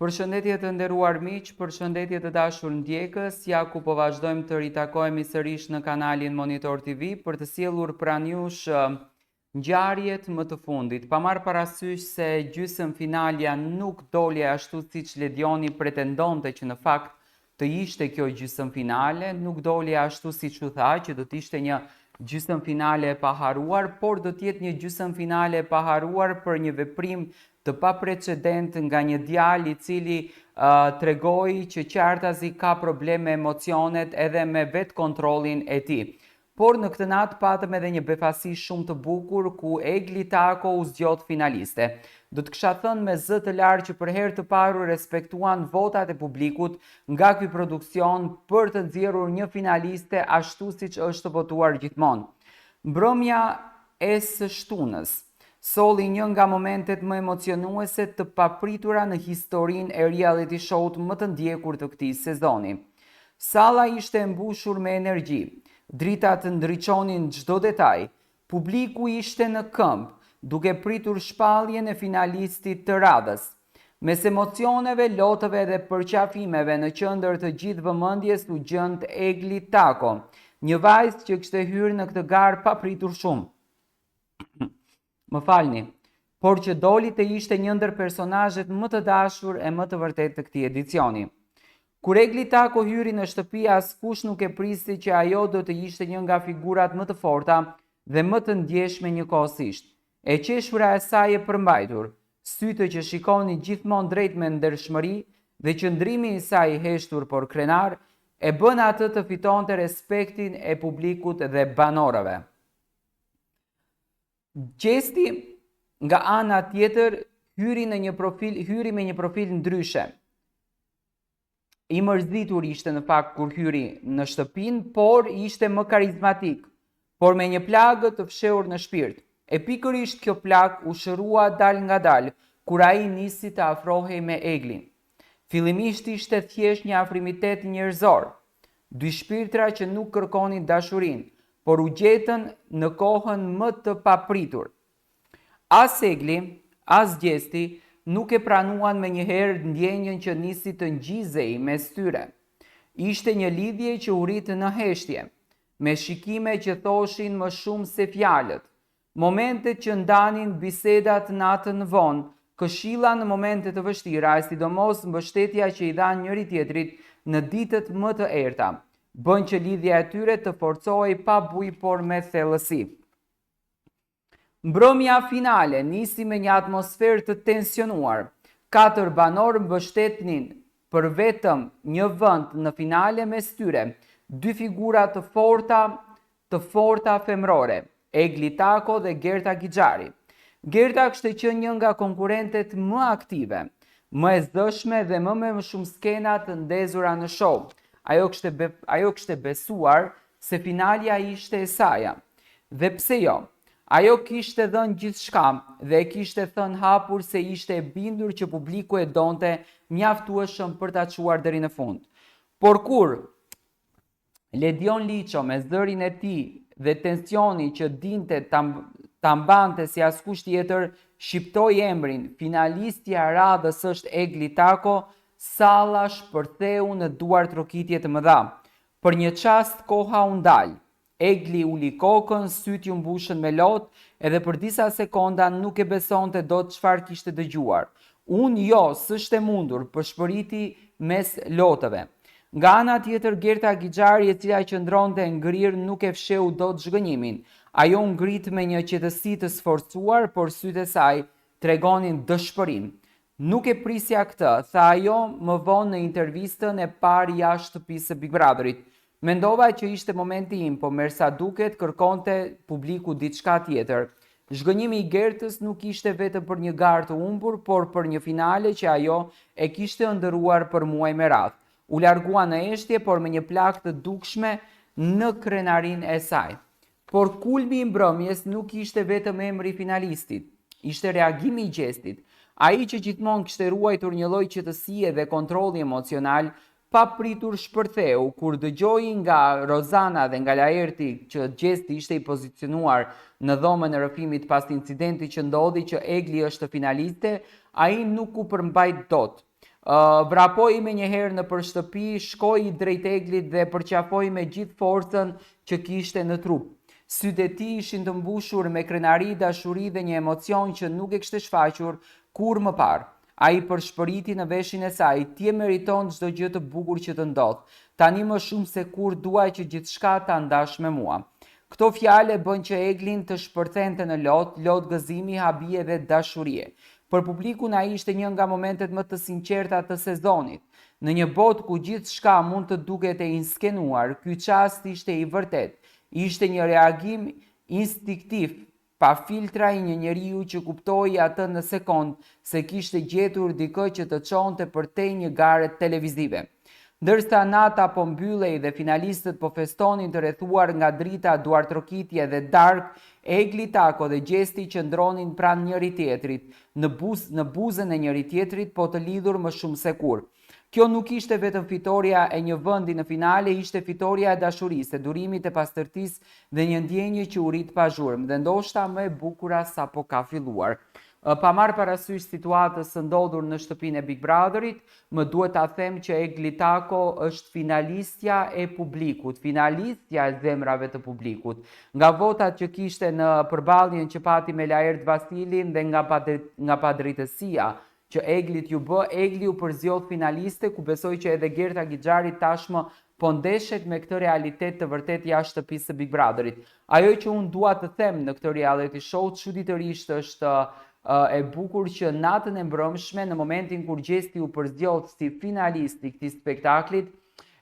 Përshëndetje të nderuar miq, përshëndetje të dashur ndjekës, ja ku po vazhdojmë të ritakohemi sërish në kanalin Monitor TV për të sjellur pranë jush ngjarjet më të fundit. Pa marrë parasysh se gjysmëfinalja nuk doli ashtu siç Ledioni pretendonte që në fakt të ishte kjo gjysmëfinale, nuk doli ashtu siç u tha që do të ishte një gjysmëfinale e paharruar, por do të jetë një gjysmëfinale e paharruar për një veprim të paprecedent nga një djalë i cili uh, tregoi që qartazi ka problem me emocionet edhe me vetëkontrollin e tij. Por në këtë natë patëm edhe një befasi shumë të bukur ku Egli Tako u zgjodh finaliste. Do të kisha thënë me zë të lartë që për herë të parë u respektuan votat e publikut nga ky produksion për të nxjerrur një finaliste ashtu siç është votuar gjithmonë. Mbrëmja e së shtunës solli një nga momentet më emocionuese të papritura në historinë e reality show-t më të ndjekur të këtij sezoni. Salla ishte e mbushur me energji, dritat ndriçonin çdo detaj, publiku ishte në këmbë, duke pritur shpalljen e finalistit të radhës. Mes emocioneve, lotëve dhe përqafimeve në qendër të gjithë vëmendjes u gjend Egli Tako, një vajzë që kishte hyrë në këtë garë pa pritur shumë. Më falni, por që doli të ishte një ndër personazhet më të dashur e më të vërtetë të këtij edicioni. Kur Egli Tako hyri në shtëpi, askush nuk e priste që ajo do të ishte një nga figurat më të forta dhe më të ndjeshme njëkohësisht. E qeshura e saj e përmbajtur, sytë që shikonin gjithmonë drejt me ndershmëri dhe qëndrimi i saj i heshtur por krenar, e bënë atë të fitonte respektin e publikut dhe banorëve. Gjesti nga ana tjetër hyri në një profil, hyri me një profil ndryshe. I mërzitur ishte në fakt kur hyri në shtëpinë, por ishte më karizmatik, por me një plagë të fshehur në shpirt. E pikërisht kjo plagë u shërua dalëngadalë kur ai nisi të afrohej me Eglin. Fillimisht ishte thjesht një afrimitet njerëzor, Dy shpirtra që nuk kërkonin dashurinë, por u gjetën në kohën më të papritur. As Egli, as Gjesti nuk e pranuan menjëherë ndjenjën që nisi të ngjizej mes tyre. Ishte një lidhje që u rrit në heshtje, me shikime që thoshin më shumë se fjalët. Momentet që ndanin bisedat natën vonë, këshilla në momente të vështira e sidomos mbështetja që i dhanë njëri-tjetrit në ditët më të errëta, bënë që lidhja e tyre të forcohej pa bujë por me thellësi. Mbrëmja finale nisi me një atmosferë të tensionuar. Katër banorë mbështetnin për vetëm një vend në finale mes tyre, dy figura të forta të forta femërore, Egli Tako dhe Gerta Gixhari. Gerta kishte qenë një nga konkurrentet më aktive, më e zëshme dhe më me më shumë skena të ndezura në show. Ajo kishte be, ajo kishte besuar se finalja ishte e saja. Dhe pse jo? Ajo kishte dhënë gjithçka dhe e kishte thënë hapur se ishte e bindur që publiku e donte mjaftueshëm për ta çuar deri në fund. Por kur Ledion Liço me zërin e tij dhe tensioni që dinte ta ta mbante si askush tjetër, shqiptoi emrin, finalistja e radhës është Egli Tako, salla shpërtheu në duartrokitje të mëdha. Për një çast koha u ndal. Egli uli kokën, sytë iu mbushën me lot, edhe për disa sekonda nuk e besonte dot çfarë kishte dëgjuar. Unë jo, s'është e mundur, pëshpëriti mes lotëve. Nga ana tjetër Gerta Gixhari e cila qëndronte e ngrirë nuk e fshehu dot zhgënjimin. Ajo u ngrit me një qetësi të sforcuar, por sytë e saj tregonin dëshpërim. Nuk e prisja këtë, tha ajo më vonë në intervistën e parë jashtë shtëpisë së Big Brotherit. Mendova që ishte momenti im, po me sa duket kërkonte publiku diçka tjetër. Zhgënjimi i Gertës nuk ishte vetëm për një garë të humbur, por për një finale që ajo e kishte ëndërruar për muaj me radhë. U largua në heshtje, por me një plagë të dukshme në krenarinë e saj. Por kulmi i mbrëmjes nuk ishte vetëm emri i finalistit, ishte reagimi i Gjestit. Ai që gjithmonë kishte ruajtur një lloj qetësie dhe kontrolli emocional, papritur shpërtheu kur dëgjoi nga Rozana dhe nga Laerti që Gjesti ishte i pozicionuar në dhomën e rrëfimit pas incidentit që ndodhi që Egli është finaliste, ai nuk u përmbajt dot. Vrapoi menjëherë nëpër shtëpi, shkoi drejt Eglit dhe e përqafoi me gjithë forcën që kishte në trup. Sytë e tij ishin të mbushur me krenari, dashuri dhe një emocion që nuk e kishte shfaqur kurrë më parë. Ai pëshpëriti në veshin e saj, Ti e meriton çdo gjë të bukur që të ndodh. Tani më shumë se kurrë dua që gjithçka ta ndash me mua. Këto fjalë e bënë që Eglin të shpërthente në lot, lot gëzimi, habie dhe dashurie. Për publikun ai ishte një nga momentet më të sinqerta të sezonit. Në një botë ku gjithçka mund të duket e inskenuar, ky çast ishte i vërtetë. Ishte një reagim instinktiv, pa filtra i një njeriu që kuptoi atë në sekondë se kishte gjetur dikë që të çonte përtej një gare televizive. Ndërsa nata po mbyllej dhe finalistët po festonin të rrethuar nga drita, duartrokitje dhe darkë, Egli Tako dhe Gjesti qëndronin pranë njëri-tjetrit, në buzë, në buzën e njëri-tjetrit, po të lidhur më shumë se kurrë. Kjo nuk ishte vetëm fitorja e një vendi në finale, ishte fitorja e dashurisë, e durimit, e pastërtisë dhe një ndjenje që u rrit pa zhurmë, dhe ndoshta më e bukura sapo ka filluar. Pa marrë parasysh situatës së ndodhur në shtëpinë e Big Brotherit, më duhet ta them që Egli Tako është finalistja e publikut, finalistja e zemrave të publikut. Nga votat që kishte në përballjen që pati me Laert Vasilin dhe nga nga padrejtësia që Eglit iu bë, Egli u përzgjodh finaliste, ku besoj që edhe Gerta Gixhari tashmë po ndeshet me këtë realitet të vërtetë jashtë shtëpisë së Big Brotherit. Ajo që unë dua të them në këtë reality show çuditërisht është e bukur që natën e mbrëmshme në momentin kur Gjesti u përzgjodh si finalist i këtij spektaklit,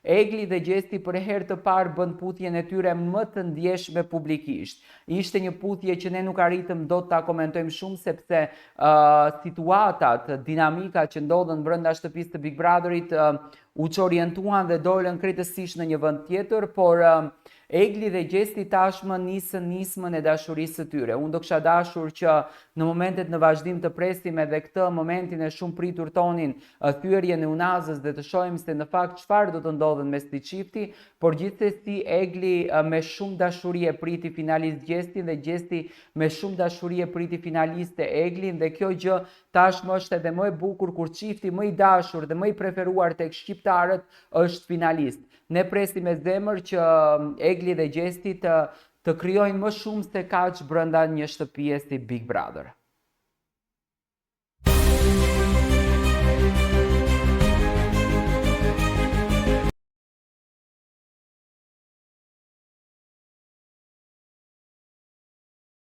Egli dhe Gjesti për herë të parë bënë puthjen e tyre më të ndjeshme publikisht. Ishte një puthje që ne nuk arritëm dot ta komentojmë shumë sepse uh, situatat, dinamikat që ndodhën brenda shtëpisë të Big Brotherit uh, u çorientuan dhe dolën krejtësisht në një vend tjetër, por uh, Egli dhe Gjesti tashmë nisën nismën e dashurisë së tyre. Unë do kisha dashur që në momentet në vazhdim të presim edhe këtë momentin e shumëpritur tonin, thyerjen e unazës dhe të shohim se në fakt çfarë do të ndodhë mes këtij çifti, por gjithsesi Egli me shumë dashuri e priti finalist Gjestin dhe Gjesti me shumë dashuri e priti finaliste Eglin dhe kjo gjë tashmë është edhe më e bukur kur çifti më i dashur dhe më i preferuar tek shqiptarët është finalist. Ne presim me zemër që Egli dhe Gjesti të të krijojnë më shumë se kaq brenda një shtëpie si Big Brother.